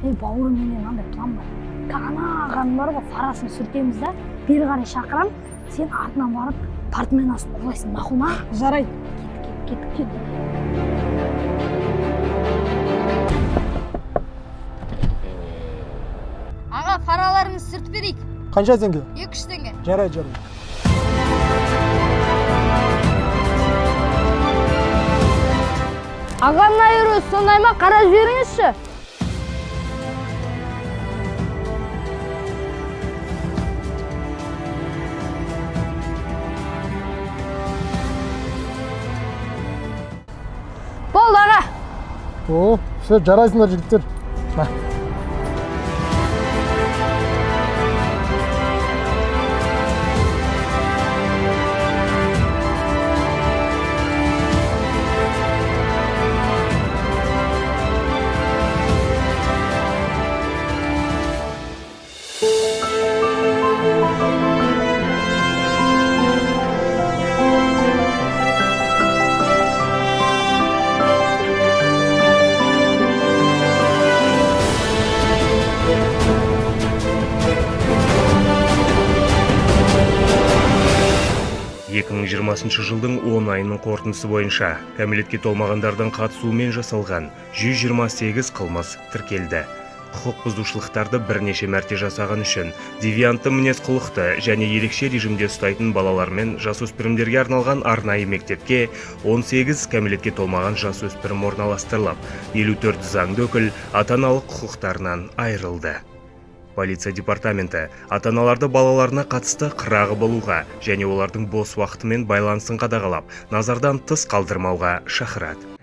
Ей, бауырым, менде мынандай план бар. Ана ағаның бар ғой, фарасын сүртеміз да, бері қарай шақырамын, сен артынан барып портмонасын ұрлайсың, мақұл ма? Жарайды. Кеттік, кеттік, кеттік. Аға, фараларыңызды сүртіп берейік. Қанша теңге? 200 теңге. Жарайды, жарайды. Аға, мына үйрі сондай ма, қарап жіберіңізші. Болды, аға. О, все, жарайсыңдар, жігіттер. Мә. 2020 жылдың 10 айының қорытындысы бойынша кәмелетке толмағандардың қатысуымен жасалған 128 қылмыс тіркелді. Құқық бұзушылықтарды бірнеше мәрте жасаған үшін девиантты мінез құлықты және ерекше режимде ұстайтын балалар мен жасөспірімдерге арналған арнайы мектепке 18 кәмелетке толмаған жасөспірім орналастырылып, 54 заңды өкіл ата-аналық құқықтарынан айырылды. Полиция департаменті ата-аналарды балаларына қатысты қырағы болуға және олардың бос уақытымен байланысын қадағалап, назардан тыс қалдырмауға шақырады.